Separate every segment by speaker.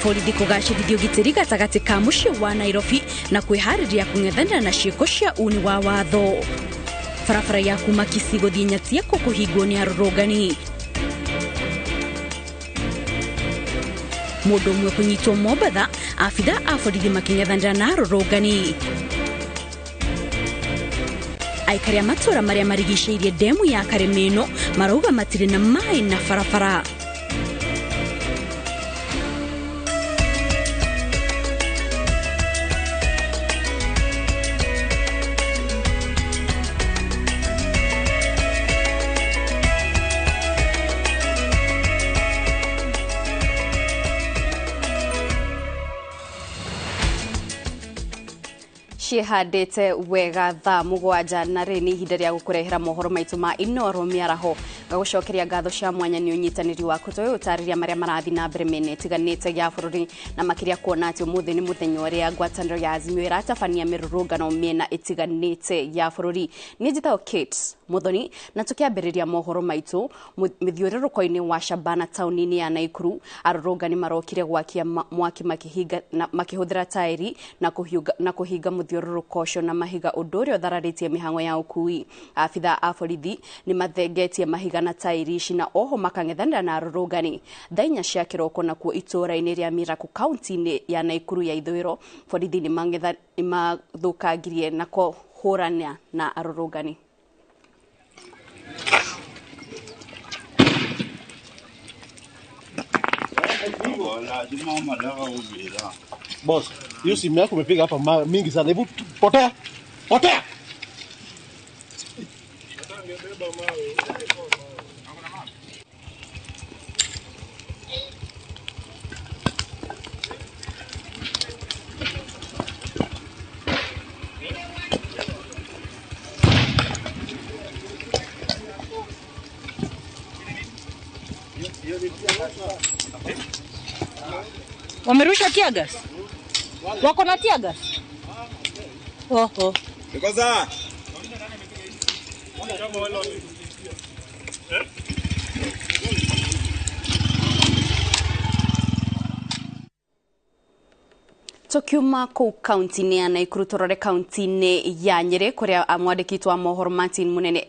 Speaker 1: Borithi kũgacĩrithia ũgitĩri gatagatĩ ka mũciĩ wa Nairobi na kwĩharĩria kũng'ethanĩra na ciĩko cia uni wa watho. Barabara ya kuma Kisii gũthiĩ Nyatieko kũhingwo nĩ arũrũngani. Mũndũ ũmwe kũnyitwo Mombatha, abitha a borithi makĩng'ethanĩra na arũrũngani. Aikari a matũũra marĩa marigicĩirie ndemu ya Karĩmĩno marauga matirĩ na maĩ na barabara. Ciĩhandĩte wega thaa 7 na rĩ nĩ ihinda rĩa gũkũrehera mohoro maitũ ma Inooro mĩaraho. Ngagũcokeria ngatho cia mwanya nĩ ũnyitanĩri waku tũgĩgũtarĩria marĩa marathiĩ na mbere mĩena ĩtiganĩte ya bũrũri, na makĩria kuona atĩ ũmũthĩ nĩ mũthenya ũrĩa ngwatanĩro ya Azimio ĩratabania mĩrũrũngano mĩena ĩtiganĩte ya bũrũri. Niĩ njĩtagwo Kate Muthoni, na tũkĩambĩrĩria mohoro maitũ mũthiũrũrũko-inĩ wa Shabana taũni-inĩ ya Naikuru, arũrũngani marokire gwakia mwaki makĩhinga na makĩhũthĩra taĩri na kũhinga mũthiũrũrũko ũcio na mahiga, ũndũ ũrĩa ũthararĩtie mĩhang'o ya ũkui. Abitha a borithi nĩ mathengetie mahiga na taĩri ici na oho makang'ethanĩra na arũrũngani. Thaa 4 cia kĩroko nakuo itũũra-inĩ rĩa Miraku kaunti-inĩ ya Naikuru ya ithũĩro, borithi nĩ mathũkangirie na kũhũrana na arũrũngani.
Speaker 2: Boss, hiyo simu yako umepiga hapa mingi sana. Hebu potea. Potea.
Speaker 3: Wamerusha tear gas? Wako na tear gas? Oh, oh.
Speaker 4: Nikoza.
Speaker 1: Tukiuma kũu kaunti-inĩ ya Naikuru tũrore kaunti-inĩ ya Nyĩrĩ kũrĩa mwandĩki wa mohoro Martin Munene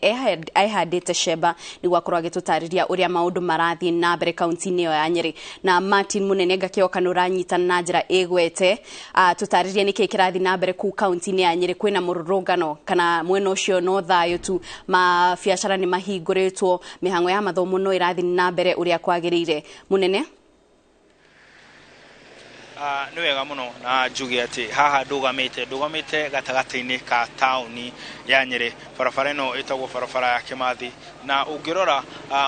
Speaker 1: ehandĩte cemba nĩguo akorwo agĩtũtarĩria ũrĩa maũndũ marathiĩ na mbere kaunti-inĩ ĩyo ya Nyĩrĩ. Na Martin Munene ngakĩoka nĩ ũranyitana na njĩra ĩgwete, tũtarĩrie nĩkĩĩ kĩrathiĩ na mbere kũu kaunti-inĩ ya Nyĩrĩ. Kwĩna mũrũrũngano kana mwena ũcio no thayũ tu, mabiacara nĩ mahingũrĩtwo, mĩhang'o ya mathomo no ĩrathiĩ na mbere ũrĩa kwagĩrĩire. Munene?
Speaker 5: Nĩ wega mũno na njuge atĩ haha ndũgamĩte gatagatĩ-inĩ ka taũni ya Nyĩrĩ. Barabara ĩno ĩtagwo barabara ya Kĩmathi, na ũngĩrora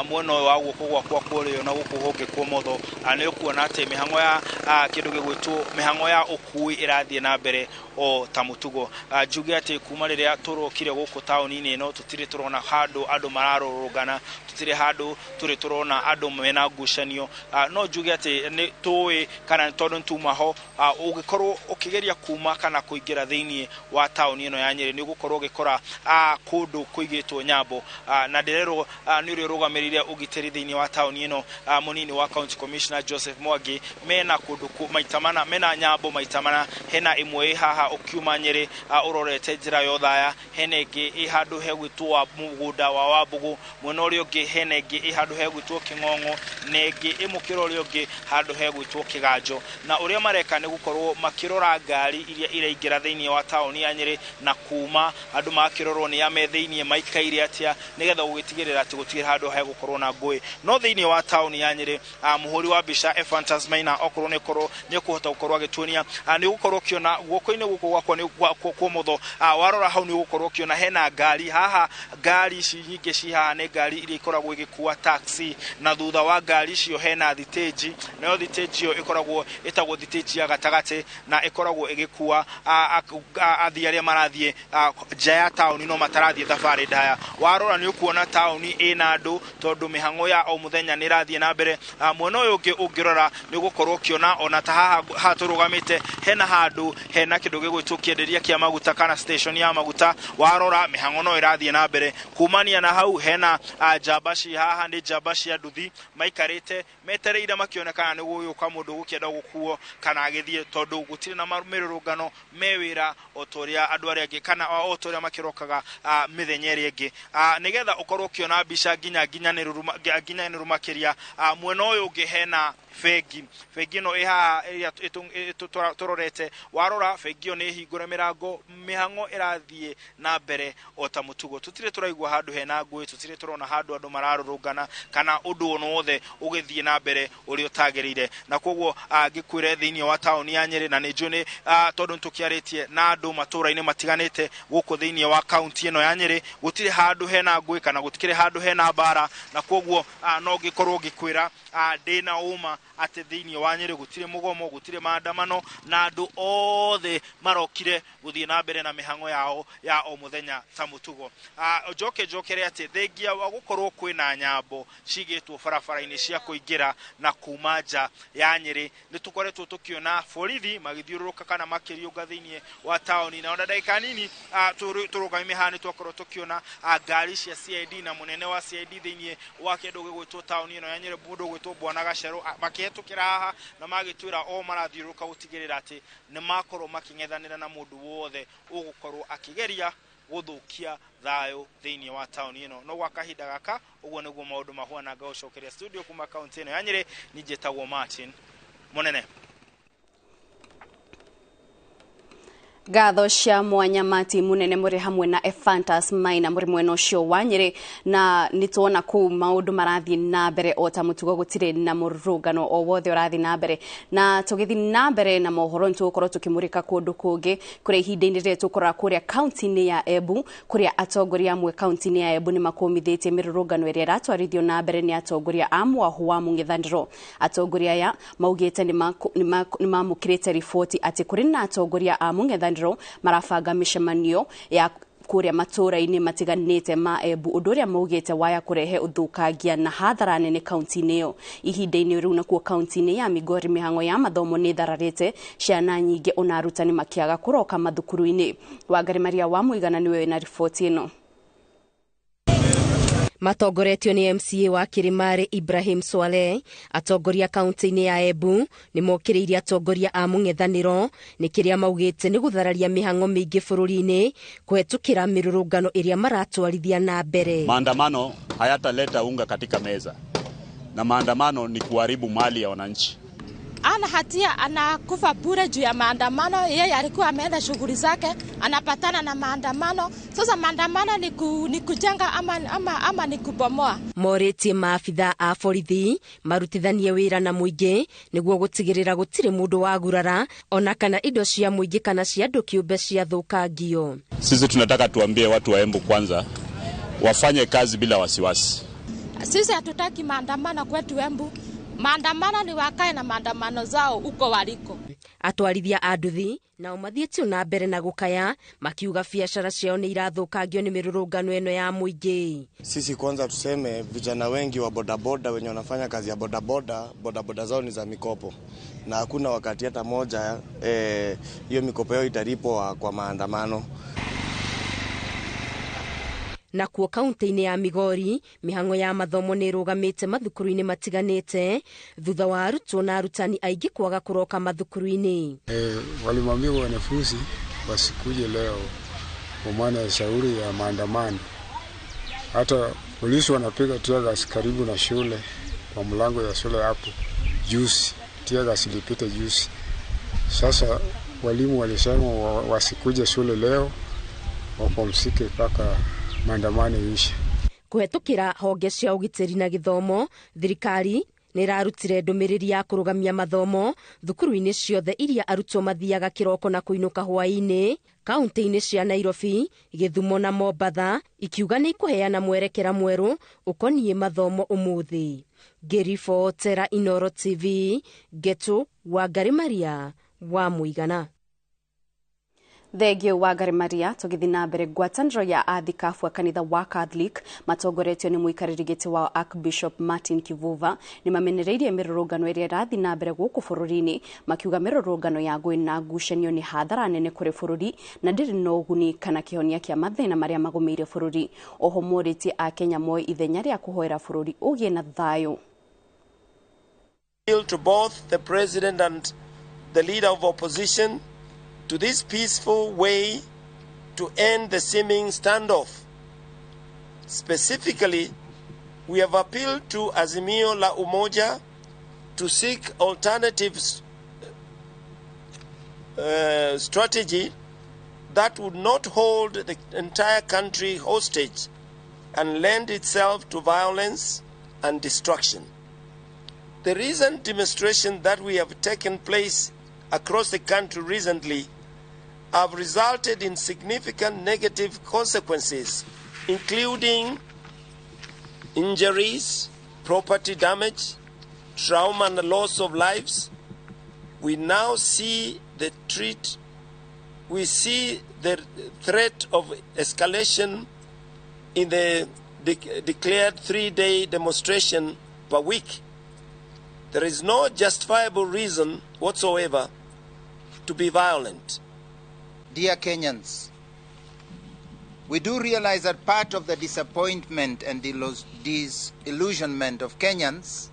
Speaker 5: mwena ũyũ wa guoko gwakwa kwa ũrĩo na gũkũ kũngĩ kwa ũmotho, nĩ ũkuona atĩ mĩhang'o ya kĩndũ gĩgwĩtwo mĩhang'o ya ũkui ĩrathiĩ na mbere o ta mũtugo. Njuge atĩ kuma rĩrĩa tũrokire gũkũ taũni-inĩ ĩno tũtirĩ tũrona handũ andũ mararũrũngana, tũtirĩ handũ tũrĩ tũrona andũ mena ngucanio. No njuge atĩ nĩ tũĩ kana tondũ nĩ tuma ho, ũngĩkorwo ũkĩgeria kuma kana kũingĩra thĩinĩ wa taũni ĩno ya Nyĩrĩ nĩ ũgũkorwo ũgĩkora kũndũ kũigĩtwo nyambo. Na ndĩrerwo nĩ ũrĩa ũrũgamĩrĩire ũgitĩri thĩinĩ wa taũni ĩno, mũnini wa County Commissioner Joseph Mwangi, mena kũndũ maita mana, mena nyambo maita mana. Hena ĩmwe ĩ haha ũkiuma Nyĩrĩ ũrorete njĩra ya Othaya, hena ĩngĩ ĩ handũ hegwĩtwo mũgũnda wa Wambũgũ, mwena ũrĩa ũngĩ hena ĩngĩ ĩ handũ hegwĩtwo Kĩng'ong'o, na ĩngĩ ĩ mũkĩra ũrĩa ũngĩ handũ hegwĩtwo Kĩganjo. Na ũrĩa mareka nĩ gũkorwo makĩrora ngari iria iraingĩra thĩinĩ wa taũni ya Nyĩrĩ na kuma andũ makĩrorwo nĩ ame thĩinĩ maikaire atĩa, nĩgetha gũgĩtigĩrĩra atĩ gũtirĩ handũ hegũkorwo na ngũĩ. No thĩinĩ wa taũni ya Nyĩrĩ, mũhũri wa mbica Ephantus Maina okorwo nĩ ũkũhota gũkorwo agĩtuonia, nĩ ũgũkorwo ũkĩona guoko-inĩ gũkũ gwakwa nĩ kwa ũmotho, warora hau nĩ ũgũkorwo ũkĩona hena ngari haha. Ngari ici nyingĩ ci haha nĩ ngari iria ikoragwo igĩkua taxi, na thutha wa ngari icio hena thitĩnji, nayo thitĩnji ĩyo ĩkoragwo ĩtagwo ĩtagwo thitĩji ya gatagatĩ na ĩkoragwo ĩgĩkua athii arĩa marathiĩ nja ya taũni no matarathiĩ thabarĩ ndaya. Warora nĩ ũkuona taũni ĩna andũ tondũ mĩhang'o ya o mũthenya nĩ ĩrathiĩ na mbere. Mwena ũyũ ũngĩ ũngĩrora nĩ ũgũkorwo ũkĩona ona ta haha tũrũgamĩte hena handũ hena kĩndũ gĩgwĩtwo kĩenderia kĩa maguta kana station ya maguta. Warora mĩhang'o no ĩrathiĩ na mbere. Kumania na hau hena njamba ci haha nĩ njamba cia nduthi maikarĩte metereire makĩonekana nĩ gũgĩũka mũndũ gũkĩenda gũkuo kana agĩthiĩ tondũ gũtirĩ na mĩrũrũngano me wĩra o ta ũrĩa andũ arĩa angĩ kana o ta ũrĩa makĩrokaga mĩthenya ĩrĩa ĩngĩ. Nĩgetha ũkorwo ũkĩona mbica nginyanĩru makĩria, mwena ũyũ ũngĩ hena bengi. Bengi ĩno ĩ haha ĩrĩa tũrorete, warora bengi ĩyo nĩ hingũre mĩrango, mĩhang'o ĩrathiĩ na mbere o ta mũtugo. Tũtirĩ tũraigua handũ hena ngũĩ, tũtirĩ tũrona handũ andũ mararũrũngana kana ũndũ o wothe ũgĩthiĩ na mbere ũrĩa ũtagĩrĩire. Na koguo ngĩkwĩre thĩinĩ wa taũni ya Nyĩrĩ, na nĩ njũĩ nĩ tondũ nĩtũkĩarĩtie na andũ matũũra-inĩ matiganĩte gũkũ thĩinĩ wa kaunti ĩno ya Nyĩrĩ, gũtirĩ handũ hena ngũĩ kana gũtikĩrĩ handũ hena mbara, na koguo no ngĩkorwo ngĩkwĩra ndĩna ũma atĩ thĩinĩ wa Nyĩrĩ gũtirĩ mũgomo, gũtirĩ maandamano, na andũ othe marokire gũthiĩ na mbere na mĩhang'o yao ya o mũthenya ta mũtugo. Njoke njokere atĩ thengia wa gũkorwo kwĩna nyambo cigĩtwo barabara-inĩ cia kũingĩra na kuma nja ya Nyĩrĩ, nĩ tũkoretwo tũkĩona borithi magĩthiũrũrũka kana makĩriũnga thĩinĩ wa taũni, na ona ndagĩka nini tũrũgamĩte haha nĩ twakorwo tũkĩona ngari cia CID na mũnene wa CID thĩinĩ wa kĩndũ gĩgwĩtwo taũni ĩno ya Nyĩrĩ, mũndũ ũgwĩtwo Bwana Gacerũ, makĩhetũkĩra haha na magĩtwĩra o marathiũrũrũka gũtigĩrĩra atĩ nĩ makorwo makĩng'ethanĩra na mũndũ wothe ũgũkorwo akĩgeria gũthũkia thayũ thĩinĩ wa taũni ĩno. No gwa kahinda gaka ũguo nĩguo maũndũ mahuana. Ngagũcokeria studio kuma kaunti ĩno ya Nyĩrĩ, niĩ njĩtagwo Martin Mũnene.
Speaker 1: Ngatho cia mwanya Martin Munene mũrĩ hamwe na Ephantus Maina mũrĩ mwena ũcio wa Nyĩrĩ, na nĩ tuona kũu maũndũ marathiĩ na mbere o ta mũtugo, gũtirĩ na mũrũrũngano o wothe ũrathiĩ na mbere. Na tũgĩthiĩ na mbere na mohoro nĩ tũgũkorwo tũkĩmũrĩka kũndũ kũngĩ kũrĩa ihinda-inĩ rĩrĩ tũkũrora kũrĩa kaunti-inĩ ya Embu, kũrĩa atongoria amwe kaunti-inĩ ya Embu nĩ makũmithĩtie mĩrũrũngano ĩrĩa ĩratwarithio na mbere nĩ atongoria a mwahũ wa mũng'ethanĩro. Atongoria aya maugĩte nĩ mamũkĩrĩte riboti atĩ kũrĩ na atongoria a mũng'ethanĩro marabanga mĩcemanio ya kũrĩa matũũra-inĩ matiganĩte ma Embu, ũndũ ũrĩa maugĩte waya kũrehe ũthũkangia na hathara nene kaunti-inĩ ĩyo. Ihinda-inĩ rĩu nakuo kaunti-inĩ ya Migori mĩhang'o ya mathomo nĩ ĩthararĩte, ciana nyingĩ ona arutani makĩaga kũroka mathukuru-inĩ. Wangari Maria wa Mũigana nĩwe wĩna riboti ĩno.
Speaker 4: Matongoretio nĩ MCA wa Kĩrĩmarĩ Ibrahim Swaleh, atongoria kaunti-inĩ ya Embu nĩ mokĩrĩirie atongoria a mũng'ethanĩro nĩ kĩrĩa maugĩte nĩ gũthararia mĩhang'o mĩingĩ bũrũri-inĩ kũhetũkĩra mĩrũrũngano ĩrĩa maratwarithia na mbere.
Speaker 6: Maandamano hayataleta unga katika meza, na maandamano ni kuharibu mali ya wananchi.
Speaker 7: Ana hatia, anakufa bure juu ya maandamano. Yeye alikuwa ameenda shughuli zake, anapatana na maandamano. Sasa maandamano ni kujenga ama ni kubomoa.
Speaker 4: Morĩtie maabitha a borithi marutithanie wĩra na mũingĩ nĩguo gũtigĩrĩra gũtirĩ mũndũ wagurara ona kana indo cia mũingĩ kana cia andũ kĩũmbe ciathũkangio.
Speaker 6: Sisi tunataka tuambie watu wa Embu kwanza wafanye kazi bila wasiwasi.
Speaker 7: Sisi hatutaki maandamano kwetu Embu. Maandamano ni wakae na maandamano zao uko waliko.
Speaker 4: Atwarithia a nduthi nao mathiĩtio na mbere na gũkaya makiuga biacara ciao nĩ irathũkangio nĩ mĩrũrũngano ĩno ya mũingĩ.
Speaker 8: Sisi kwanza tuseme vijana wengi wa bodaboda wenye wanafanya kazi ya bodaboda, bodaboda zao ni za mikopo, na hakuna wakati hata moja hiyo mikopo yao italipwa kwa maandamano.
Speaker 4: Nakuo kaunti-inĩ ya Migori mĩhang'o ya mathomo nĩ ĩrũgamĩte mathukuru-inĩ matiganĩte thutha wa arutwo na arutani aingĩ kwaga kũroka mathukuru-inĩ.
Speaker 9: Walimwambia wanafunzi wasikuje leo kwa maana ya shauri ya maandamano. Hata polisi wanapiga tear gas karibu na shule, kwa mlango ya shule hapo juzi, tear gas ilipita juzi. Sasa walimu walisema wasikuje shule leo, wapumzike mpaka maandamano iishe.
Speaker 4: Kũhetũkĩra honge cia ũgitĩri na gĩthomo, thirikari Nĩ ĩrarutire ndũmĩrĩri ya kũrũgamia mathomo thukuru-inĩ ciothe iria arutwo mathiaga kĩroko na kũinũka hwaĩ-inĩ kaunti-inĩ cia Nairobi, Gĩthumo na Mombatha, ikiuga nĩ ikũheana mwerekera mwerũ ũkoniĩ mathomo ũmũthĩ. Ngĩribotera Inooro TV, Ngetu Wangari Maria wa Mũigana.
Speaker 1: Thengio Wangari Maria. Tũgĩthiĩ na mbere, ngwatanĩro ya athikabu a kanitha wa Catholic matongoretio nĩ mũikarĩri gĩtĩ wa Archbishop Martin Kivuva nĩ mamenereirie mĩrũrũngano ĩrĩa ĩrathiĩ na mbere gũkũ bũrũri-inĩ, makiuga mĩrũrũngano ya ngũĩ na ngucanio nĩ hathara nene kũrĩ bũrũri na ndĩrĩ na ũguni kana kĩhonia kĩa mathĩna marĩa magũmĩire bũrũri. Oho morĩtie Akenya moe ithenya rĩa kũhoera bũrũri ũgĩe na thayũ.
Speaker 10: To both the president and the leader of opposition to this peaceful way to end the seeming standoff. Specifically, we have appealed to Azimio la Umoja to seek alternative strategy that would not hold the entire country hostage and lend itself to violence and destruction. The recent demonstration that we have taken place across the country recently have resulted in significant negative consequences, including injuries, property damage, trauma and loss of lives. We now see the threat of escalation in the declared 3-day demonstration per week. There is no justifiable reason whatsoever to be violent.
Speaker 11: Dear Kenyans, we do realize that part of the disappointment and disillusionment of Kenyans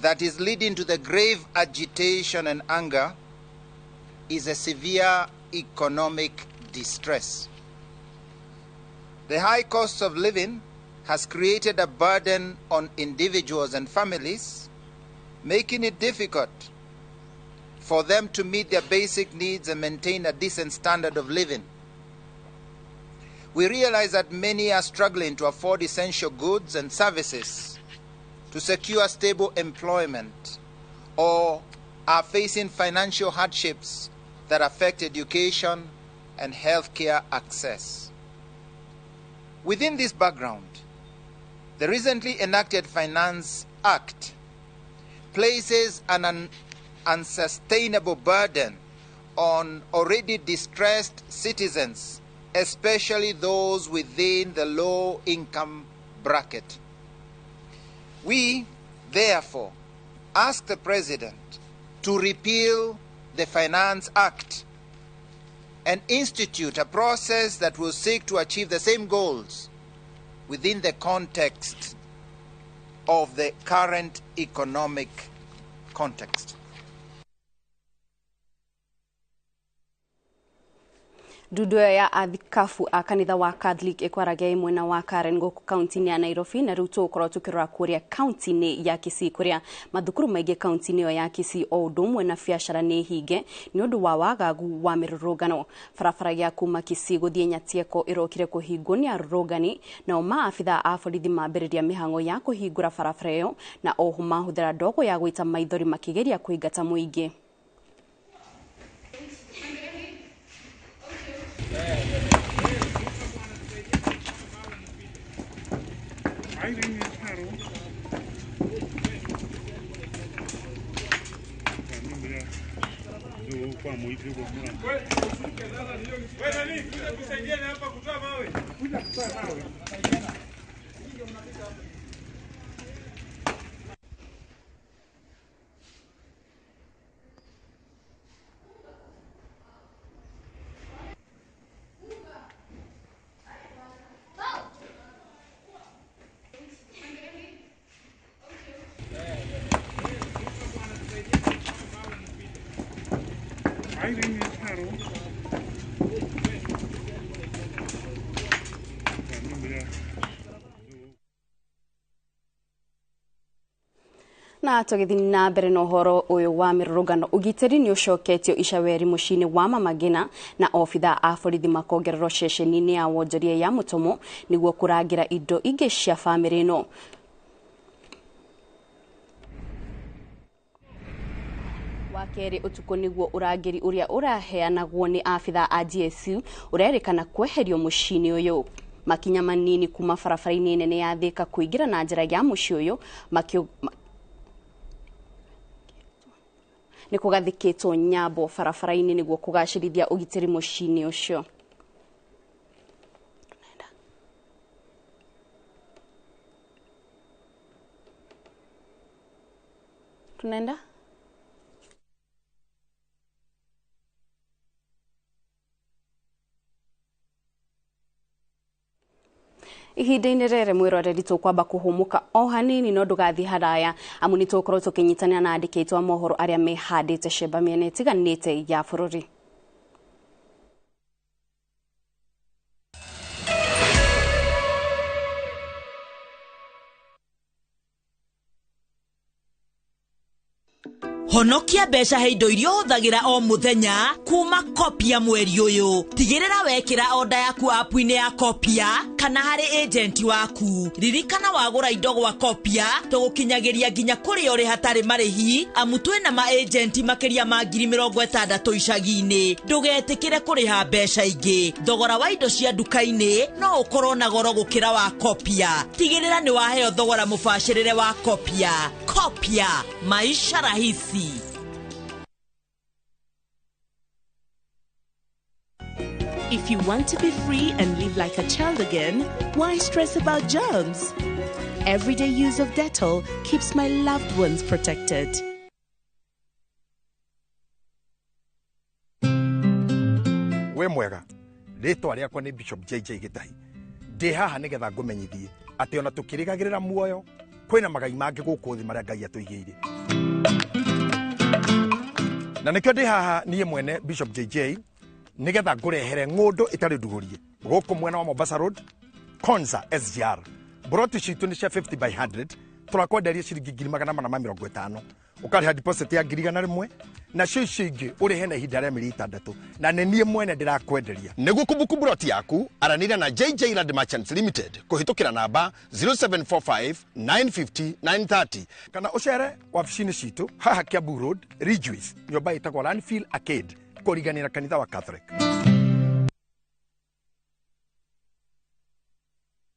Speaker 11: that is leading to the grave agitation and anger is a severe economic distress. The high cost of living has created a burden on individuals and families, making it difficult for them to meet their basic needs and maintain a decent standard of living. We realize that many are struggling to afford essential goods and services, to secure stable employment, or are facing financial hardships that affect education and healthcare access. Within this background, the recently enacted Finance Act places an unsustainable burden on already distressed citizens, especially those within the low-income bracket. We, therefore, ask the President to repeal the Finance Act and institute a process that will seek to achieve the same goals within the context of the current economic context.
Speaker 1: Ndundu ĩyo ya athikabu a kanitha wa Catholic ĩkwaragia mwena wa Karen gũkũ kaunti-inĩ ya Nairobi, na rĩu tũgũkorwo tũkĩrora kũrĩa kaunti-inĩ ya Kisii kũrĩa mathukuru maingĩ kaunti-inĩ ĩyo ya Kisii o ũndũ ũmwe na biacara nĩ hinge nĩ ũndũ wa wagagu wa mĩrũrũngano. Barabara ya kuma Kisii gũthiĩ Nyatieko ĩrokire kũhingwo nĩ arũrũngani, nao maabitha a borithi mambĩrĩria mĩhang'o ya kũhingũra barabara ĩyo na oho mahũthĩra ndogo ya gũita maithori makĩgeria kũingata mũingĩ. Na tũgĩthiĩ na mbere na ũhoro ũyũ wa mĩrũrũngano, ũgitĩri nĩ ũcoketio Icaweri mũciĩ-inĩ wa Mama Ngina na obitha a borithi makongererwo ceceni-inĩ ya wonjoria ya Mũtomo nĩguo kũrangĩra indo ingĩ cia bamĩrĩ ĩno. Wa kerĩ ũtukũ nĩguo ũrangĩri ũrĩa ũraheanagwo nĩ abitha a GSU ũrerĩkana kweherio mũciĩ-inĩ ũyũ. Makinya manini kuma barabara-inĩ nene ya Thika kũingĩra na njĩra ya mũciĩ ũyũ nĩ kũgathĩkĩtwo nyambo barabara-inĩ nĩguo kũgacĩrithia ũgitĩri mũciĩ-inĩ ũcio. Tunaenda? Ihinda-inĩ rĩrĩ mwĩroreri tũkwamba kũhũmũka o hanini no ndũgathiĩ haraya amu nĩ tũgũkorwo tũkĩnyitanĩra na andĩki aitũ a mohoro arĩa mehandĩte cemba mĩena ĩtiganĩte ya bũrũri.
Speaker 12: Honokia mbeca he indo iria ũhũthagĩra o mũthenya kuma Kopia mweri ũyũ. Tigĩrĩra wekĩra oda yaku app-inĩ ya Kopia kana harĩ agent waku. Ririkana wagũra indo gwa Kopia tũgũkinyagĩria nginya kũrĩa ũrĩ hatarĩ marĩhi, amu twĩna ma agent makĩria ma 60,000 icagi-inĩ. Ndũgetĩkĩre kũrĩha mbeca ingĩ. Thogora wa indo cia nduka-inĩ no ũkorwo na goro gũkĩra wa Kopia. Tigĩrĩra nĩ waheo thogora mũbacĩrĩre wa Kopia. Kopia, maisha rahisi.
Speaker 13: If you want to be free and live like a child again, why stress about germs? Everyday use of Dettol keeps my loved ones protected.
Speaker 14: We mwega, rĩtwa rĩakwa nĩ Bishop JJ Gĩtahi. Ndĩ haha nĩgetha ngũmenyithie atĩ ona tũkĩrĩgagĩrĩra muoyo kwĩna magai mangĩ gũkũ thĩ marĩa Ngai atũigĩire. Na nĩkĩo ndĩ haha niĩ mwene Bishop JJ nĩgetha ngũrehere ng'ũndũ ĩtarĩ ndugũrie gũkũ mwena wa Mombasa Road, Konza SGR. Broti citũ nĩ cia 50 by 100, tũrakwenderia ciringi 450,000. Ũkarĩha deposit ya 100,000 nacio icio ingĩ ũrĩhe na ihinda rĩa mĩeri 6, na nĩ niĩ mwene ndĩrakwenderia. Nĩguo kũbuku broti yaku aranĩria na JJ Land Merchants Limited kũhĩtũkĩra namba 0745 950 930 kana ũcere wabici-inĩ citũ haha Kiambu Road, Ridgeways, nyũmba ĩtagwo Landfill Arcade kũriganĩra kanitha wa Catholic.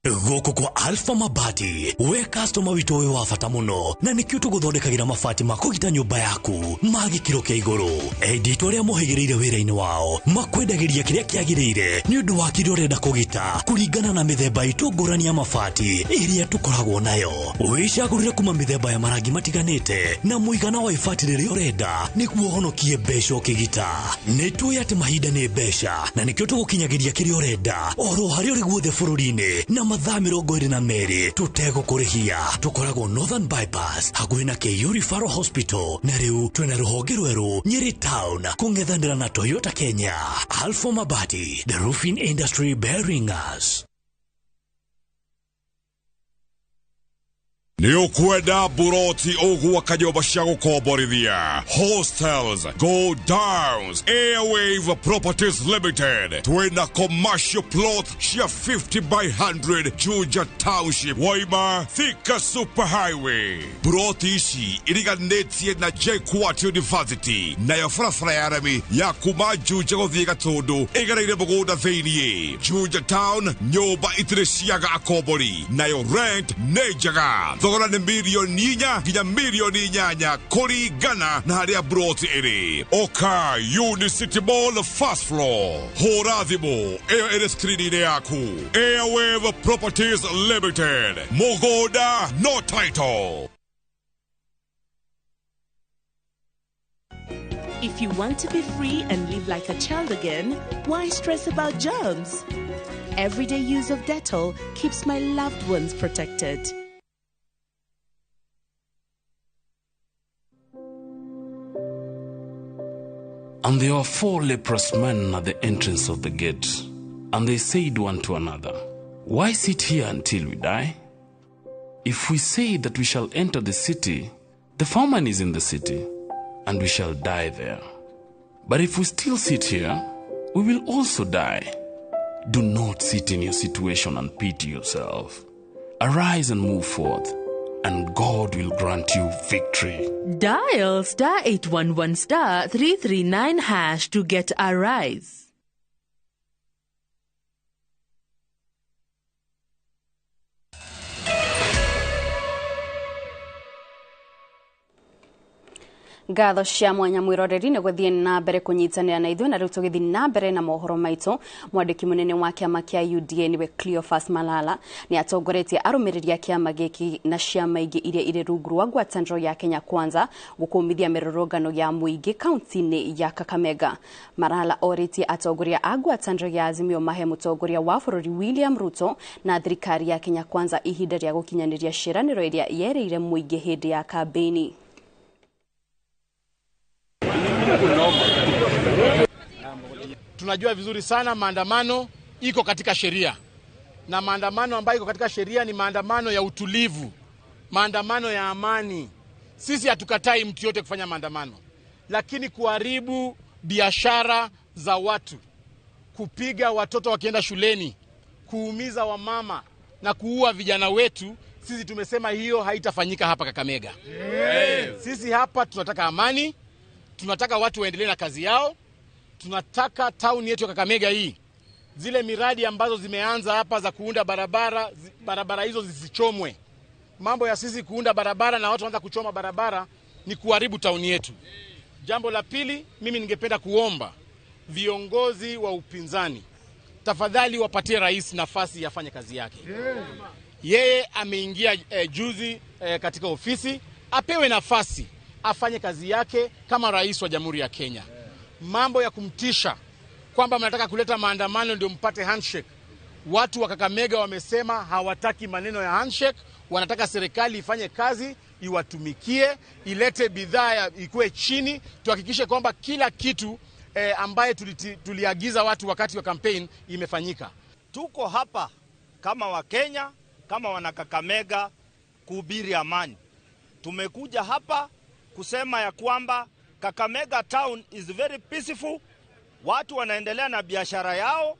Speaker 15: Gũkũ kwa Alpha Mabati, we customer witũ wĩ wa bata mũno, na nĩkĩo tũgũthondekagĩra mabati ma kũgita nyũmba yaku ma gĩkĩro kĩa igũrũ. Endia aitũ arĩa mohĩgĩrĩire wĩra-inĩ wao makwendagĩria kĩrĩa kĩagĩrĩire nĩ ũndũ wa kĩrĩa ũrenda kũgita kũringana na mĩthemba itũ ngũrani ya mabati ĩrĩa tũkoragwo nayo. Wĩcagũrĩre kuma mĩthemba ya marangi matiganĩte na mũigana wa ibati rĩrĩa ũrenda nĩguo ũhonokie mbeca ũkĩgita. Nĩ tũĩ atĩ mahinda nĩ mbeca na nĩkĩo tũgũkinyagĩria kĩrĩa ũrenda oro harĩa ũrĩ guothe bũrũri-inĩ na mathaa 22 tũtegũkũrĩhia. Tũkoragwo Northern Bypass hakuhĩ na KU Referral Hospital, na rĩu twĩna rũhonge rwerũ Nyeri Town kũng'ethanĩra na Toyota Kenya. Alpha Mabati, the roofing industry bearing us.
Speaker 16: Nĩ ũkwenda buroti ũgwaka nyũmba cia gũkomborithia, hostels, go downs, Airwave Properties Limited. Twĩna commercial plot cia 50 by 100 Juja Township, Waima, Thika Super Highway. Buroti ici iriganĩtie na JKUAT University, nayo barabara ya rami ya kuma Juja gũthiĩ Gatũndũ ĩgereire mũgũnda thĩiniĩ. Juja Town, nyũmba itirĩ ciaga akombori, nayo rent nĩ njega. Thogora nĩ 4 nginya 8 million kũringana na harĩa broti ĩrĩ. Oka Unicity Mall first floor. Hũra thimũ ĩyo ĩrĩ screen-inĩ yaku. Airwave Properties Limited. Mũgũnda no title.
Speaker 13: If you want to be free and live like a child again, why stress about germs? Everyday use of Dettol keeps my loved ones protected.
Speaker 17: And there were 4 leprous men at the entrance of the gate, and they said one to another, Why sit here until we die? If we say that we shall enter the city, the famine is in the city, and we shall die there. But if we still sit here, we will also die. Do not sit in your situation and pity yourself. Arise and move forth. and God will grant you victory.
Speaker 13: Dial star 811 star 339 hash to get Arise.
Speaker 1: Ngatho cia mwanya mwiroreri nĩ gũthiĩ na mbere kũnyitanĩra na ithuĩ na rĩu tũgĩthiĩ na mbere na mohoro maitũ. Mwandĩki mũnene wa kĩama kĩa UDA nĩwe Cleophas Malala nĩ atongoretie arũmĩrĩri a kĩama gĩkĩ na ciama ingĩ iria irĩ rungu rwa ngwatanĩro ya Kenya Kwanza gũkũmithia mĩrũrũngano ya mũingĩ kaunti-inĩ ya Kakamega. Malala orĩtie atongoria a ngwatanĩro ya Azimio mahe mũtongoria wa bũrũri William Ruto na thirikari ya Kenya Kwanza ihinda rĩa gũkinyanĩria ciĩranĩro iria yerĩire mũingĩ hĩndĩ ya kambĩini.
Speaker 18: Tunajua vizuri sana maandamano iko katika sheria, na maandamano ambayo iko katika sheria ni maandamano ya utulivu, maandamano ya amani. Sisi hatukatai mtu yote kufanya maandamano, lakini kuharibu biashara za watu, kupiga watoto wakienda shuleni, kuumiza wamama na kuua vijana wetu, sisi tumesema hiyo haitafanyika hapa Kakamega. Sisi hapa tunataka amani, tunataka watu waendelee na kazi yao. Tunataka town yetu ya Kakamega hii, zile miradi ambazo zimeanza hapa za kuunda barabara, barabara hizo zisichomwe. Mambo ya sisi kuunda barabara na watu wanaanza kuchoma barabara ni kuharibu town yetu. Jambo la pili, mimi ningependa kuomba viongozi wa upinzani, tafadhali wapatie rais nafasi afanye kazi yake. Yeye ameingia juzi katika ofisi, apewe nafasi afanye kazi yake kama rais wa Jamhuri ya Kenya. Mambo ya kumtisha kwamba mnataka kuleta maandamano ndio mpate handshake, watu wa Kakamega wamesema hawataki maneno ya handshake, wanataka serikali ifanye kazi, iwatumikie, ilete bidhaa ikuwe chini, tuhakikishe kwamba kila kitu ambaye tuliagiza watu wakati wa campaign imefanyika.
Speaker 19: Tuko hapa kama Wakenya, kama wana Kakamega kuhubiri amani. Tumekuja hapa kusema ya kwamba Kakamega town is very peaceful. Watu wanaendelea na biashara yao,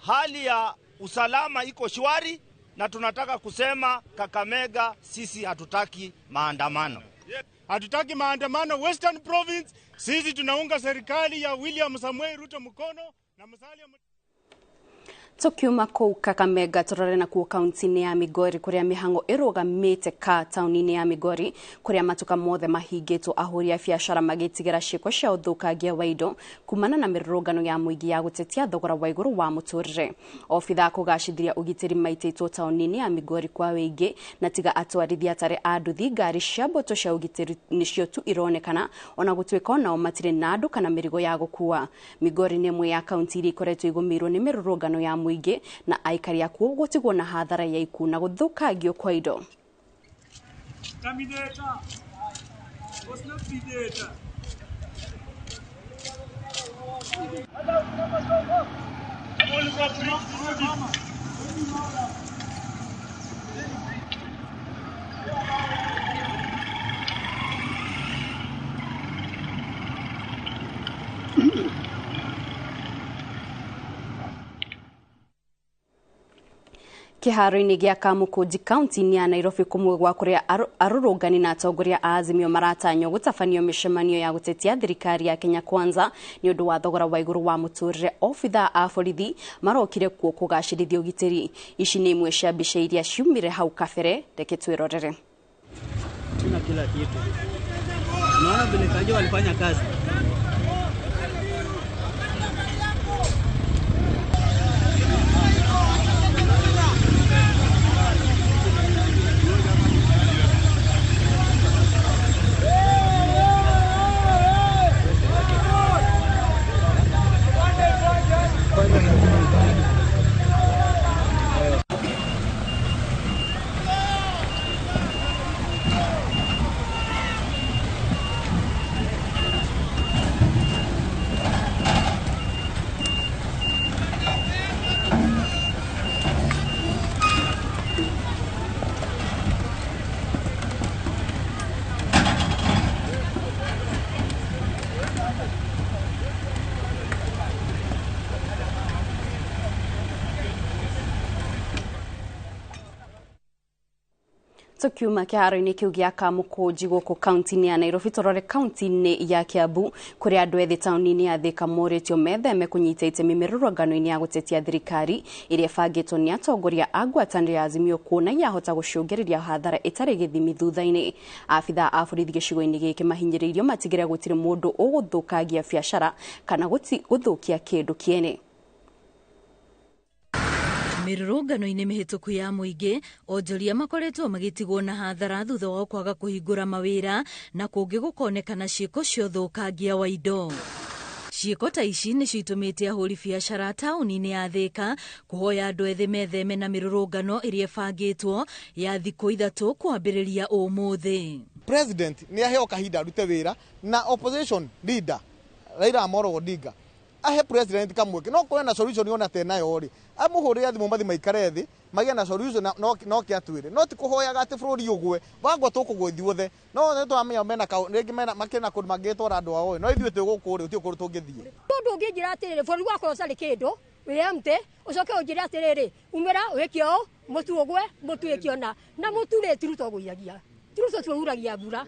Speaker 19: hali ya usalama iko shwari, na tunataka kusema Kakamega sisi hatutaki maandamano.
Speaker 20: Hatutaki maandamano Western Province. Sisi tunaunga serikali ya William Samuel Ruto mkono na Musalia.
Speaker 1: Tukiuma kũu Kakamega tũrore nakuo kaunti-inĩ ya Migori kũrĩa mĩhang'o ĩrũgamĩte ka taũni-inĩ ya Migori kũrĩa matuka mothe mahingĩtwo ahũri a biacara magĩtigĩra ciĩko cia ũthũkangia wa indo kumana na mĩrũrũngano ya mũingĩ ya gũtetia thogora wa igũrũ wa mũtũrĩre. Obithaa kũgacĩrithia ũgitĩri maitĩtwo taũni-inĩ ya Migori kwa wĩingĩ na tiga atwarithia atarĩ a nduthi, ngari cia mbũtũ cia ũgitĩri nĩcio tu ironekana ona gũtuĩka onao matirĩ na andũ kana mĩrigo ya gũkua. Migori nĩ ĩmwe ya kaunti iria ikoretwo igũmĩirwo nĩ mĩrũrũngano ya mũingĩ na aikari akuo gũtigwo na hathara ya ikuũ na gũthũkangio kwa indo. Kĩharo-inĩ gĩa Kamukunji kaunti-inĩ ya Nairobi kũmwe gwa kũrĩa arũrũngani na atongoria a Azimio maratanywo gũtabanio mĩcemanio ya gũtetia thirikari ya Kenya Kwanza nĩ ũndũ wa thogora wa igũrũ wa mũtũrĩre. Obithaa a borithi marokire kuo kũgacĩrithia ũgitĩri. Ici nĩ imwe cia mbica iria ciumire hau kabere, reke twĩrorere.
Speaker 21: Tuna kila kitu. Unaona vile Kajo walifanya kazi.
Speaker 1: Tukiuma kĩharo-inĩ kĩu gĩa Kamũkũnji gũkũ kaunti-inĩ ya Nairobi, tũrore kaunti-inĩ ya Kiambu kũrĩa andũ ethĩ taũni-inĩ ya Thika morĩtio metheme kũnyita itemi mĩrũrũngano-inĩ ya gũtetia thirikari ĩrĩa ĩbangĩtwo nĩ atongoria a ngwatanĩro ya Azimio kuona yahota gũcũngĩrĩria hathara ĩtarĩ gĩthimi thutha-inĩ. Abithaa a borithi gĩcigo-inĩ gĩkĩ mahinyĩrĩirio matigĩre gũtirĩ mũndũ ũgũthũkangia biacara kana gũthũkia kĩndũ kĩene.
Speaker 2: Mĩrũrũngano-inĩ mĩhĩtũku ya mũingĩ, onjoria makoretwo magĩtigwo na hathara thutha wa kwaga kũhingũra mawĩra na kũngĩ gũkonekana ciĩko cia ũthũkangia wa indo. Ciĩko ta ici nĩcio itũmĩte ahũri biacara taũni-inĩ ya Thika kũhoya andũ ethĩ metheme na mĩrũrũngano ĩrĩa ĩbangĩtwo ya thikũ 3 kwambĩrĩria ũmũthĩ.
Speaker 22: President nĩ aheo kahinda arute wĩra na opposition leader Raila Amolo Odinga ahe president kamweke no kũrĩ na solution ona tenayo rĩ amũhũrĩre thimũ mathi maikare thĩ magĩe na solution no kĩatwĩre no ti kũhoyaga atĩ bũrũri ũgwe wangwa tũkũgwa ithuothe no nĩ twamenya mena rĩngĩ mena makĩrĩ na kũndũ mangĩtwara andũ ao no ithuĩ twĩ gũkũ rĩ gũtirĩ kũndũ tũngĩthiĩ.
Speaker 23: Mũndũ ũngĩnjĩra atĩrĩrĩ bũrũri wakwa ũtarĩ kĩndũ wĩ empty ũcoke ũnjĩre atĩrĩrĩ umĩra wĩke ũũ mũtu ũgwe mũtu wĩke ũna na mũtu rĩ ti Ruto ũgũithagia ti Ruto tuuragia mbura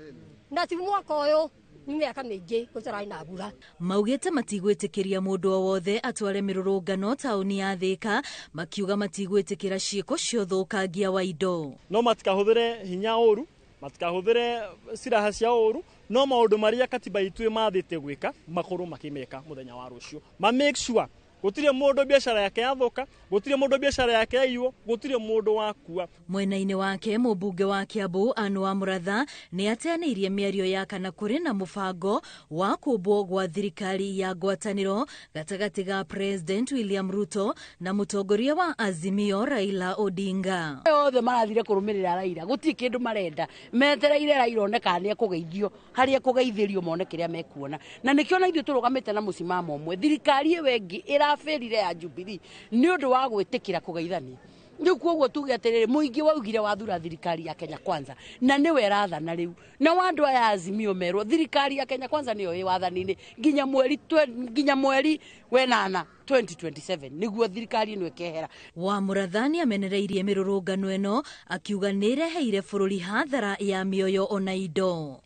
Speaker 23: na ti mwaka ũyũ nĩ mĩaka mĩingĩ gũtararĩ na mbura.
Speaker 2: Maugĩte matigwĩtĩkĩria mũndũ o wothe atware mĩrũrũngano taũni ya Thika, makiuga matigwĩtĩkĩra ciĩko cia ũthũkangia wa indo.
Speaker 24: No matikahũthĩre hinya ũru, matikahũthĩre silaha cia ũru, no maũndũ marĩa katiba itũ ĩmathĩte gwĩka makorwo makĩmeka mũthenya wa rũciũ. Ma make sure gũtirĩ mũndũ biacara yake yathoka, gũtirĩ mũndũ biacara yake yaiywo, gũtirĩ mũndũ wakua.
Speaker 2: Mwena-inĩ wake mũmbunge wa Kiambu Anne wa Mũratha nĩ ateanĩirie mĩario ya kana kũrĩ na mũbango wa kũmbwo gwa thirikari ya ngwatanĩro gatagatĩ ga President William Ruto na mũtongoria wa Azimio Raila Odinga.
Speaker 25: Othe marathire kũrũmĩrĩra Raila, gũtirĩ kĩndũ marenda, metereire Raila one kana nĩ ekũgeithio, harĩa ekũgeithĩrio mone kĩrĩa mekuona. Na nĩkĩo na ithuĩ tũrũgamĩte na mũsimamo ũmwe, thirikari ĩyo ĩngĩ ĩraferire ya Jubilee nĩ ũndũ wa gwĩtĩkĩra kũgeithania. Rĩu koguo tuge atĩrĩrĩ mũingĩ waugire wathura thirikari ya Kenya Kwanza na nĩwe ĩrathana rĩu, na andũ aya Azimio merwo thirikari ya Kenya Kwanza nĩyo ĩ wathani-inĩ nginya mweri wenana 2027 nĩguo thirikari ĩno ĩkehera.
Speaker 2: Wa Mũratha nĩamenereirie mĩrũrũngano ĩno akiuga nĩĩreheire bũrũri hathara ya mĩoyo ona indo.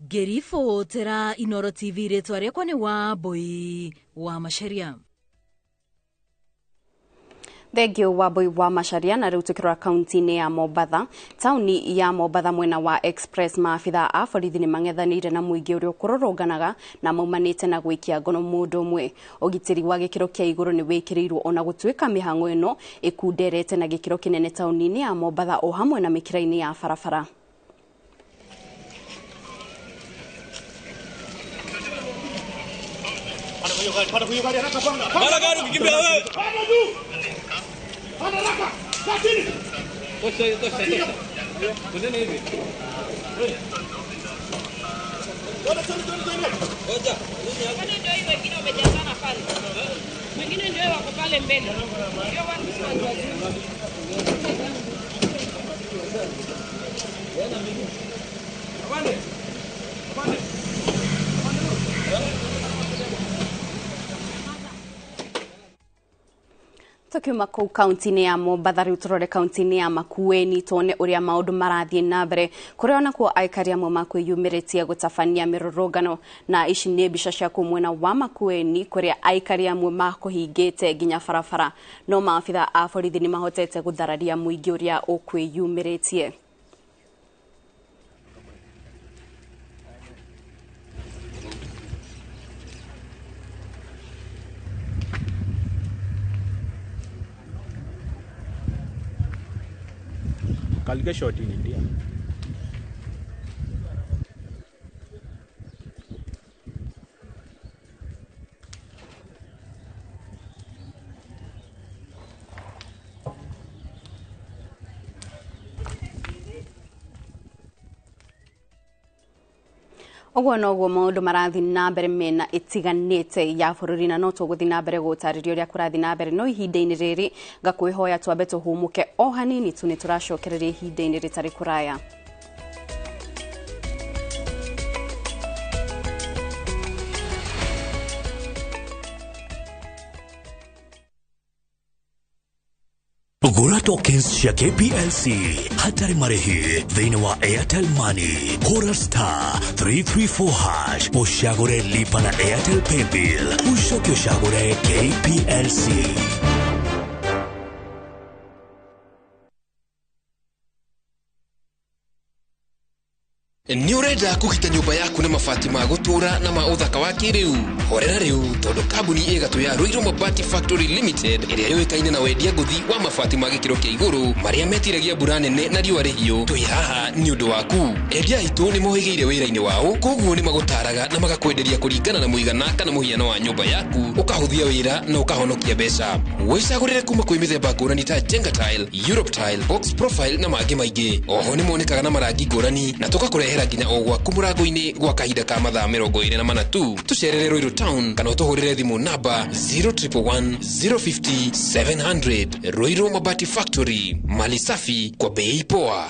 Speaker 2: Ngĩribotera Inooro TV rĩtwa rĩakwa nĩ Wambui wa Macharia.
Speaker 1: Thengio Wambui wa Macharia. Na rĩu tũkĩrora kaunti-inĩ ya Mombatha, taũni ya Mombatha mwena wa Express, maabithaa a borithi nĩ mang'ethanĩire na mũingĩ ũrĩa ũkũrũrũnganaga na maumanĩte na gwĩkia ngono mũndũ ũmwe. Ũgitĩri wa gĩkĩro kĩa igũrũ nĩ wĩkĩrĩirwo ona gũtuĩka mĩhang'o ĩno ĩkunderete na gĩkĩro kĩnene taũni-inĩ ya Mombatha o hamwe na mĩkĩra-inĩ ya barabara. Tukiuma kũu kaunti-inĩ ya Mombatha rĩu tũrore kaunti-inĩ ya Makueni tuone ũrĩa maũndũ marathiĩ na mbere kũrĩa onakuo aikari amwe makwĩyumĩrĩtie gũtabania mĩrũrũngano. Na ici nĩ mbica cia kũu mwena wa Makueni kũrĩa aikari amwe makũhingĩte nginya barabara, no maabithaa a borithi nĩ mahotete gũthararia mũingĩ ũrĩa ũkwĩyumĩrĩtie.
Speaker 26: कल के shot in India.
Speaker 1: Ũguo noguo maũndũ marathiĩ na mbere mĩena ĩtiganĩte ya bũrũri, na no tũgũthiĩ na mbere gũtarĩria ũrĩa kũrathiĩ na mbere, no ihinda-inĩ rĩrĩ ngakwĩhoya twambe tũhũmũke o hanini tu, nĩ tũracokereria ihinda-inĩ rĩtarĩ kũraya.
Speaker 15: Gũra tokens cia KPLC hatarĩ marĩhi thĩinĩ wa Airtel Money. Hũra star 334 hash ũcagũre lipa na Airtel Paybill ũcoke ũcagũre KPLC.
Speaker 3: Nĩ ũrenda kũgita nyũmba yaku na mabati ma gũtũũra na ma ũthaka wa kĩrĩu? Horera rĩu tondũ kambuni ĩ gatũ ya Ruiru Mabati Factory Limited ĩrĩa yũĩkaine na wendia ngũthi wa mabati ma gĩkĩro kĩa igũrũ marĩa metiragia mbura nene na riũa rĩhiũ, twĩ haha nĩ ũndũ waku. Endia aitũ nĩ mohĩgĩire wĩra-inĩ wao, koguo nĩ magũtaraga na magakwenderia kũringana na mũigana kana mũhiano wa nyũmba yaku, ũkahũthia wĩra na ũkahonokia mbeca. Wĩcagũrĩre kuma kwĩ mĩthemba ngũrani ta Jenga Tile, Europe Tile, Box Profile na mangĩ maingĩ. Oho nĩ monekaga na marangi ngũrani na tũgakũrehera nginya o gwaku mũrango-inĩ gwa kahinda ka mathaa 24 tu. Tũcerere Ruiru Town kana ũtũhũrĩre thimũ namba 0111 050 700. Ruiru Mabati Factory, mali safi kwa bei poa.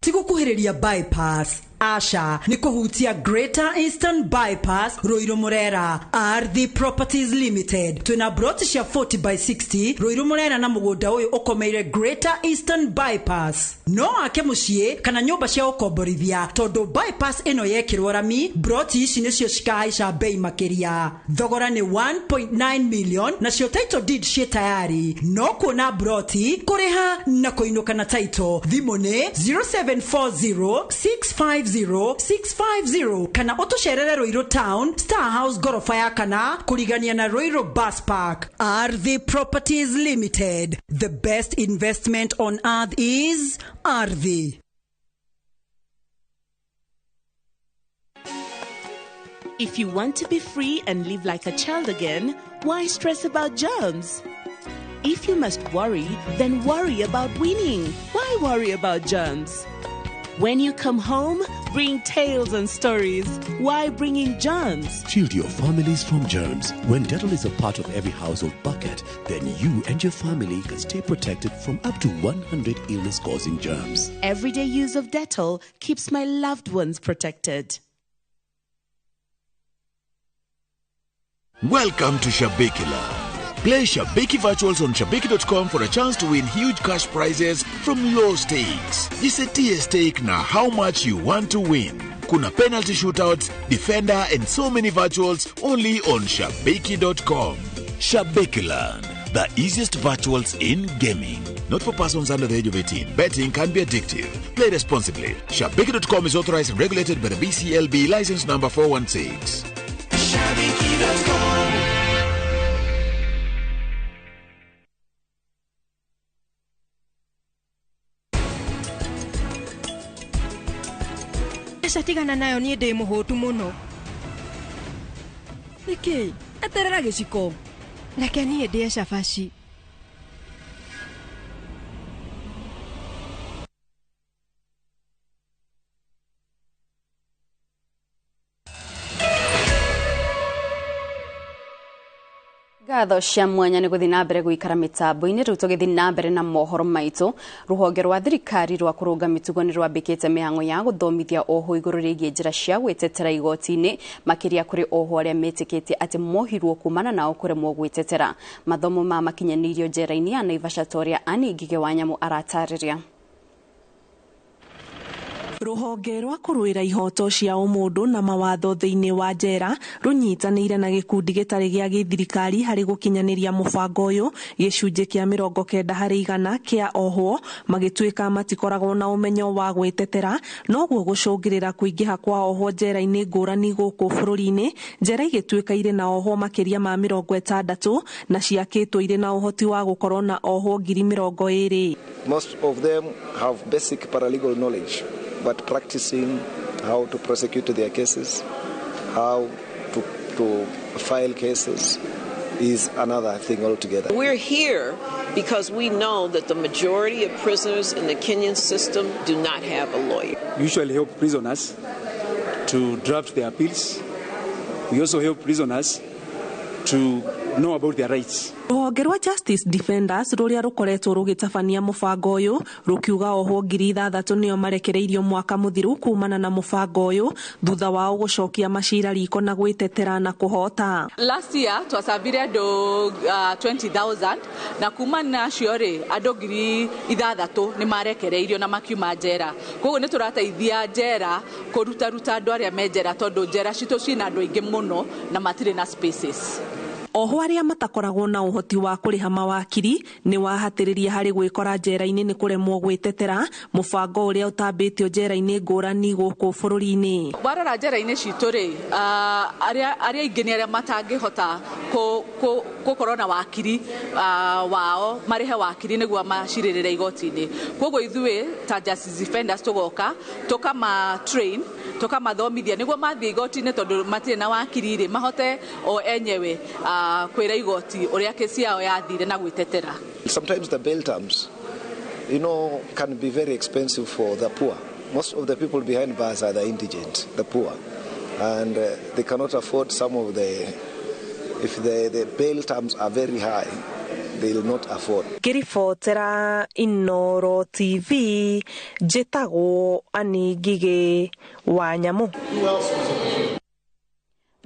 Speaker 5: Ti gũkuhĩrĩria bypass, aca nĩ kũhutia Greater Eastern Bypass Ruiru Murera. Ardhi Properties Limited twĩna broti cia 40 by 60 Ruiru Murera na mũgũnda ũyũ ũkomeire Greater Eastern Bypass. No ake mũciĩ kana nyũmba cia ũkomborithia tondũ bypass ĩno yekĩrwo rami, broti ici nĩcio cikahaica bei makĩria. Thogora nĩ 1.9 million nacio title deed ciĩ tayari. No kuona broti, kũrĩha na kũinũka na title. Thimũ nĩ 0740 650 650 kana ũtũcerere Ruiru Town, Star House gorofa ya kana kũrigania na Ruiru Bus Park. Ardhi Properties Limited, the best investment on earth is Ardhi.
Speaker 13: If you want to be free and live like a child again, why stress about germs? If you must worry, then worry about winning. Why worry about germs? When you come home, bring tales and stories. Why bringing germs?
Speaker 15: Shield your families from germs. When Dettol is a part of every household bucket, then you and your family can stay protected from up to 100 illness-causing germs.
Speaker 13: Everyday use of Dettol keeps my loved ones protected.
Speaker 6: Welcome to Shabiki Land. Play Shabiki Virtuals on Shabiki.com for a chance to win huge cash prizes from low stakes. Jisetie stake na how much you want to win. Kuna penalty shootouts, defender and so many virtuals only on Shabiki.com. Shabiki Land, the easiest virtuals in gaming. Not for persons under the age of 18. Betting can be addictive. Play responsibly. Shabiki.com is authorized and regulated by the BCLB license number 416.
Speaker 7: Shabiki.com.
Speaker 8: Tigana nayo niĩ ndĩ mũhũtu mũno. Nĩkĩ? Eterera gĩciko. Reke niĩ ndĩe cabaci.
Speaker 1: Ngatho cia mwanya nĩ gũthiĩ na mbere gũikara mĩtambo-inĩ. Rĩu tũgĩthiĩ na mbere na mohoro maitũ, rũhonge rwa thirikari rwa kũrũnga mĩtugo nĩ rwambĩkĩte mĩhang'o ya gũthomithia ohwo igũrũ rĩgiĩ njĩra cia gwĩtetera igoti-inĩ, makĩria kũrĩ ohwo arĩa metĩkĩtie atĩ mohirwo kumana nao kũremwo gwĩtetera. Mathomo ma makinyanĩirio njera-inĩ ya Naivasha ta ũrĩa Annie Ngigĩ wa Nyamũ aratarĩria.
Speaker 13: Rũhonge rwa kũrũĩra ihoto cia ũmũndũ na mawatho thĩinĩ wa njera rũnyitanĩire na gĩkundi gĩtarĩ gĩa gĩthirikari harĩ gũkinyanĩria mũbango ũyũ. Gĩcunjĩ kĩa 90% kĩa ohwo magĩtuĩka matikoragwo na ũmenyo wa gwĩtetera, noguo gũcũngĩrĩra kũingĩha kwa ohwo njera-inĩ ngũrani gũkũ bũrũri-inĩ. Njera igĩtuĩka irĩ na ohwo makĩria ma 60 na ciakĩtwo irĩ na ũhoti wa gũkorwo na ohwo 20,000.
Speaker 9: Most of them have basic paralegal knowledge, but practicing how to prosecute their cases, how to file cases is another thing altogether.
Speaker 27: We're here because we know that the majority of prisoners in the Kenyan system do not have a lawyer.
Speaker 28: We usually help prisoners to draft their appeals. We also help prisoners to know about their rights.
Speaker 13: Rũhonge rwa Justice Defenders rũrĩa rũkoretwo rũgĩtabania mũbango ũyũ rũkiuga ohwo 6,000 nĩo marekereirio mwaka mũthiru kumana na mũbango ũyũ thutha wao gũcokia macira riko na gwĩtetera na kũhota.
Speaker 4: Last year twacabire andũ 20,000 na kuma nacio rĩ andũ 6,000 nĩ marekereirio na makiuma njera. Koguo nĩ tũrateithia njera kũrutaruta andũ arĩa me njera tondũ njera citũ ciĩna andũ aingĩ mũno na matirĩ na spaces.
Speaker 13: Oho arĩa matakoragwo na ũhoti wa kũrĩha mawakiri nĩ wahatĩrĩria harĩ gwĩkora njera-inĩ nĩ kũremwo gwĩtetera mũbango ũrĩa ũtambĩtio njera-inĩ ngũrani gũkũ bũrũri-inĩ.
Speaker 4: Warora njera-inĩ citũ rĩ, arĩa aingĩ nĩ arĩa matangĩhota gũkorwo na wakiri wao marĩhe wakiri nĩguo macirĩrĩre igoti-inĩ. Koguo ithuĩ ta Justice Defenders tũgoka tũkama train tũkamathomithia nĩguo mathiĩ igoti-inĩ tondũ matirĩ na wakiri rĩ mahote o enyewe kwĩra igoti ũrĩa kesi yao yathire na gwĩtetera.
Speaker 9: Sometimes the bail terms, you know, can be very expensive for the poor. Most of the people behind bars are the indigent, the poor, and they cannot afford some of the, if the bail terms are very high, they will not afford.
Speaker 13: Ngĩribotera Inooro TV, njĩtagwo Annie Ngigĩ wa Nyamũ.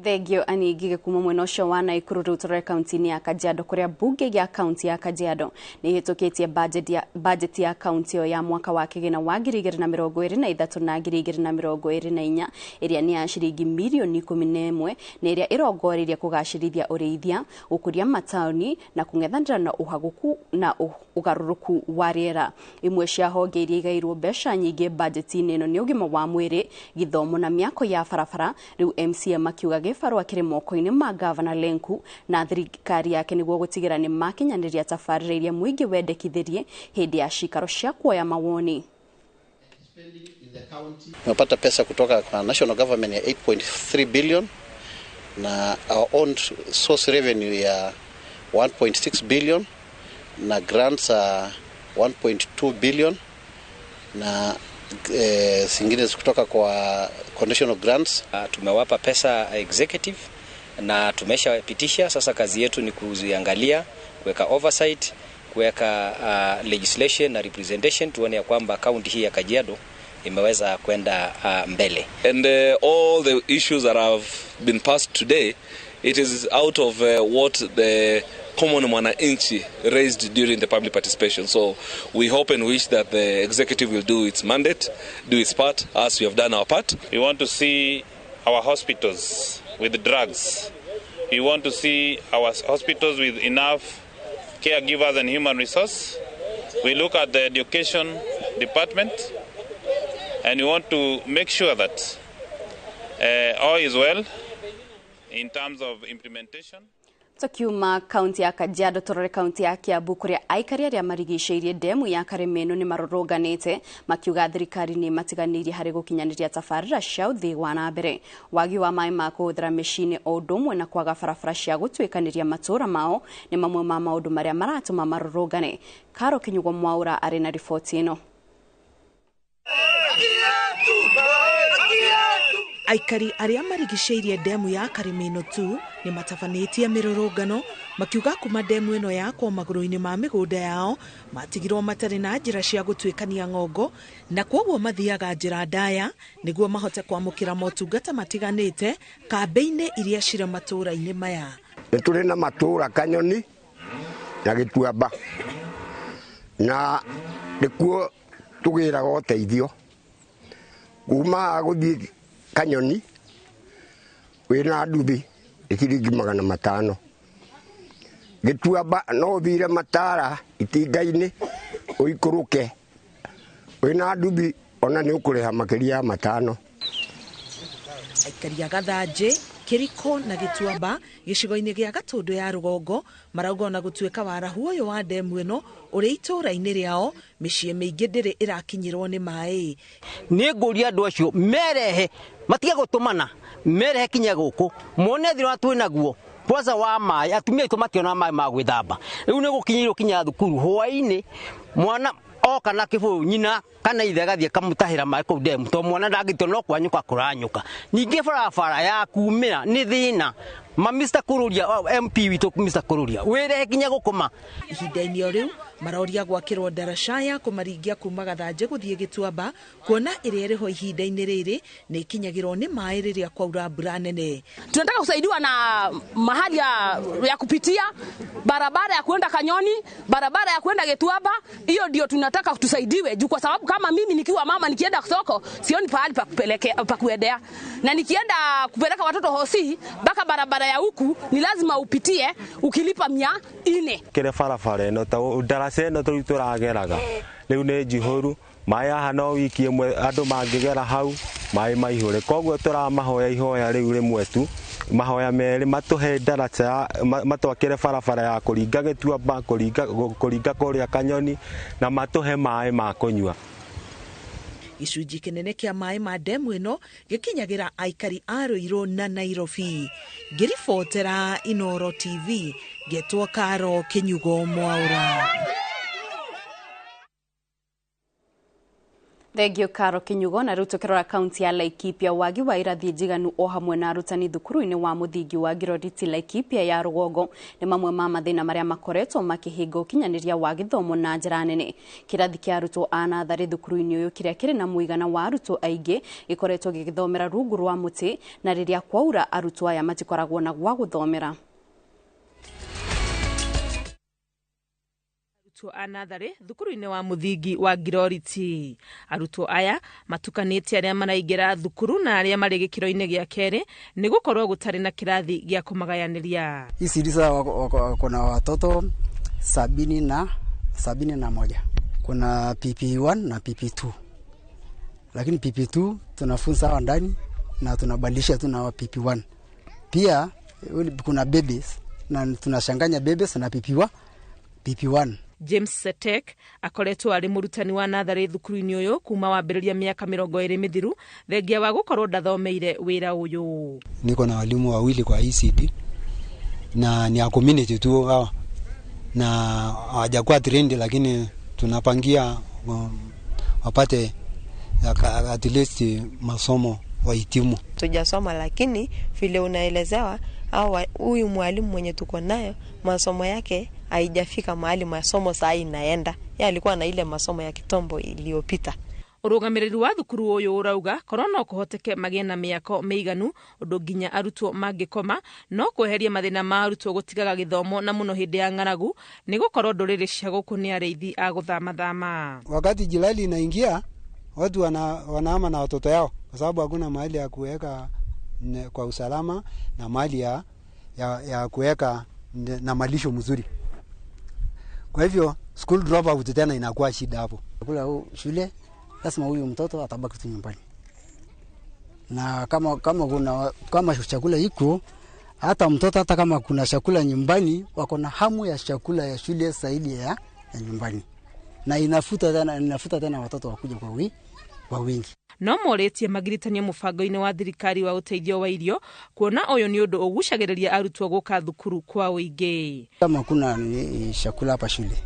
Speaker 1: Thengio Annie Ngigĩ kuma mwena ũcio wa Naikuru. Rĩu tũrore kaunti-inĩ ya Kajiado kũrĩa mbunge ya kaunti ya Kajiado nĩ ĩhĩtũkĩtie bajeti ya kaunti ĩyo ya mwaka wa kĩgĩna wa 2023 na 2024 ĩrĩa nĩ ya ciringi mirioni 11 na ĩrĩa ĩrongoreirie kũgacĩrithia ũrĩithia, gũkũria mataũni na kũng'ethanĩra na ũhagũku na ũgarũrũku wa rĩera. Imwe cia honge iria igairwo mbeca nyingĩ bajeti-inĩ ĩno nĩ ũgima wa mwĩrĩ, gĩthomo na mĩako ya barabara. Rĩu MCA makiuga gĩbarũa kĩrĩ moko-inĩ ma Gavana Lenku na thirikari yake nĩguo gũtigĩra nĩ makinyanĩria tabarĩra iria mũingĩ wendekithirie hĩndĩ ya cikaro cia kuoya mawoni.
Speaker 10: Tumepata pesa kutoka kwa national government ya 8.3 billion na our own source revenue ya 1.6 billion na grants 1.2 billion na zingine kutoka kwa conditional grants.
Speaker 11: Tumewapa pesa executive na tumeshapitisha. Sasa kazi yetu ni kuziangalia, kuweka oversight, kuweka legislation na representation, tuone ya kwamba kaunti hii ya Kajiado imeweza kwenda mbele.
Speaker 12: And all the issues that have been passed today, it is out of what the common mwananchi raised during the public participation. So we hope and wish that the executive will do its mandate, do its part, as we have done our part.
Speaker 14: We want to see our hospitals with drugs. We want to see our hospitals with enough caregivers and human resource. We look at the education department and we want to make sure that all is well in terms of implementation.
Speaker 1: Tukiuma kaunti ya Kajiado turore kaunti ya Kiambu kuria aikari aria marigicĩirie ndemu ya Karĩmĩnũ nĩ marũrũnganĩte makiuga thirikari nĩ matiganĩirie harĩ gũkinyanĩria tabarĩra cia ũthii wa na mbere. Wagi wa maĩ ma kũhũthĩra mĩciĩ-inĩ o ũndũ ũmwe na kwaga barabara cia gũtuĩkanĩria matũũra mao nĩ mamwe ma maũndũ marĩa maratũma marũrũngane. Karo Kinyugo Mwaura arĩ na riboti ĩno.
Speaker 16: Aikari arĩa marigicĩirie ndemu ya Karĩmĩnũ tu nĩ matabanĩtie mĩrũrũngano makiuga kuma ndemu ĩno yakwo magũrũ-inĩ ma mĩgũnda yao matigirwo matarĩ na njĩra cia gũtuĩkania ng'ongo na kwoguo mathiaga njĩra ndaya nĩguo mahote kwamũkĩra motungata matiganĩte kambĩ-inĩ iria cirĩ matũũra-inĩ maya.
Speaker 17: Nĩ tũrĩ na matũũra Kanyoni na Gĩtuamba na nĩkuo tũgĩraga ũteithio kuma gũthiĩ Kanyoni wĩna nduthi ciringi 500. Gĩtuamba no ũthire Matara itinga-inĩ ũikũrũke wĩna nduthi ona nĩ ũkũrĩha makĩria ya 5.
Speaker 16: Aikari a Gathanjĩ, Kĩriko na Gĩtuamba gĩcigo-inĩ gĩa Gatũndũ ya rũgongo marauga ona gũtuĩka warahu ũyũ wa ndemu ĩno ũrĩ itũũra-inĩ rĩao mĩciĩ mĩingĩ ndĩrĩ ĩrakinyĩrwo nĩ maĩ.
Speaker 18: Nĩ ngũria andũ acio merehe matige gũtũmana merehe kinya gũkũ mone thĩna twĩ naguo kwanza wa maĩ atumia aitũ makĩona maĩ ma gwĩthamba rĩu nĩ gũkinyĩirwo kinya thukuru hwaĩ-inĩ mwana oka na kĩbũyũ nyina kana ithe agathiĩ akamũtahĩra maĩ kũu ndemu tondũ mwana ndangĩtua no kwanyũka kũranyũka. Ningĩ barabara ya kumĩra nĩ thĩna Ma Mr Kururia MP witũ Mr Kururia wĩrehe kinya gũkũma.
Speaker 16: Ihinda-inĩ o rĩu maroria gwakĩrwo ndaraca ya kũmaringia kuma Gathanjĩ gũthiĩ Gĩtuamba, kuona ĩrĩa ĩrĩho ihinda-inĩ rĩrĩ nĩ ikinyagĩrwo nĩ maĩ rĩrĩa kwaura mbura nene.
Speaker 4: Tunataka kusaidiwa na mahali ya kupitia, barabara ya kuenda Kanyoni, barabara ya kuenda Gĩtuamba. Hiyo ndio tunataka tusaidiwe juu, kwa sababu kama mimi nikiwa mama nikienda soko sioni pahali pa kupelekea pa kuendea, na nikienda kupeleka watoto hosi mpaka barabara ya huku ni lazima upitie ukilipa 400.
Speaker 2: Kire barabara ĩno ta ndaraca ĩno tũrĩu tũrageraga rĩu nĩ njihũru, maĩ haha no wiki ĩmwe andũ mangĩgera hau maĩ maihũre, koguo tũramahoya ihoya rĩu rĩmwe tu, mahoya merĩ, matũhe ndaraca, matwakĩre barabara ya kũringa Gĩtuamba, kũringa kũrĩa Kanyoni, na matũhe maĩ ma kũnyua.
Speaker 16: Gĩcunjĩ kĩnene kĩa maĩ ma ndemu ĩno gĩkinyagĩra aikari a Ruiru na Nairobi. Ngĩribotera Inooro TV, ngetwo Karo Kinyugo Mwaura.
Speaker 1: Thengio Karo Kinyugo. Na rĩu tũkĩrora kaunti ya Laikipia, wagi wa irathi njiganu o hamwe na arutani thukuru-inĩ wa mũthingi wa Ngiroriti Laikipia ya rũgongo nĩ mamwe ma mathĩna marĩa makoretwo makĩhinga ũkinyanĩria wa gĩthomo na njĩra nene. Kĩrathi kĩa arutwo a natharĩ thukuru-inĩ ũyũ kĩrĩa kĩrĩ na mũigana wa arutwo aingĩ gĩkoretwo gĩgĩthomera rungu rwa mũtĩ, na rĩrĩa kwaura arutwo aya matikoragwo na gwa gũthomera.
Speaker 13: Arutwo a natharĩ thukuru-inĩ wa mũthingi wa Ngiroriti. Arutwo aya matukanĩte arĩa maraingĩra thukuru na arĩa marĩ gĩkĩro-inĩ gĩa kerĩ nĩ gũkorwo gũtarĩ na kĩrathi gĩa kũmagayanĩria.
Speaker 19: ECD sasa kuna watoto 71, kuna PP1 na PP2, lakini PP2 tunafunza hawa ndani na tunabadilisha tu na PP1. Pia kuna babies na tunashanganya babies na PP1.
Speaker 13: James Setek akoretwo arĩ mũrutani wa natharĩ thukuru-inĩ ũyũ kuma wambĩrĩria mĩaka 20 mĩthiru, thengia wa gũkorwo ndathomeire wĩra ũyũ.
Speaker 20: Niko na walimu wawili kwa ECD na ni ya community tu hawa, na hawajakuwa trained, lakini tunapangia wapate at least masomo wahitimu.
Speaker 21: Tujasoma, lakini vile unaelezewa au huyu mwalimu mwenye tuko nayo masomo yake haijafika mahali masomo saa inaenda. Yeye alikuwa na ile masomo ya kitombo iliyopita.
Speaker 13: Ũrũgamĩrĩri wa thukuru ũyũ ũrauga korwo no kũhoteke magĩe na mĩako mĩiganu ũndũ nginya arutwo mangĩkoma no kweheria mathĩna ma arutwo gũtigaga gĩthomo na mũno hĩndĩ ya ng'aragu, nĩ gũkorwo ndũrĩrĩ cia gũkũ nĩ arĩithi a gũthamathama.
Speaker 20: Wakati jilali inaingia watu wanahama na watoto yao kwa sababu hakuna mahali ya kuweka kwa usalama na mahali ya kuweka na malisho mzuri. Kwa hivyo school dropout tena inakuwa shida hapo.
Speaker 19: Kula shule lazima huyu mtoto atabaki tu nyumbani. Na kama kuna kama chakula iko, hata mtoto hata kama kuna chakula nyumbani wako na hamu ya chakula ya shule zaidi ya nyumbani. Na inafuta tena watoto wakuja kwa wingi.
Speaker 13: No morĩtie magiritania mũbango-inĩ wa thirikari wa ũteithio wa irio kuona ũyũ nĩ ũndũ ũgucagĩrĩria arutwo gũka thukuru kwa ũingĩ.
Speaker 19: Kama kuna chakula hapa shule,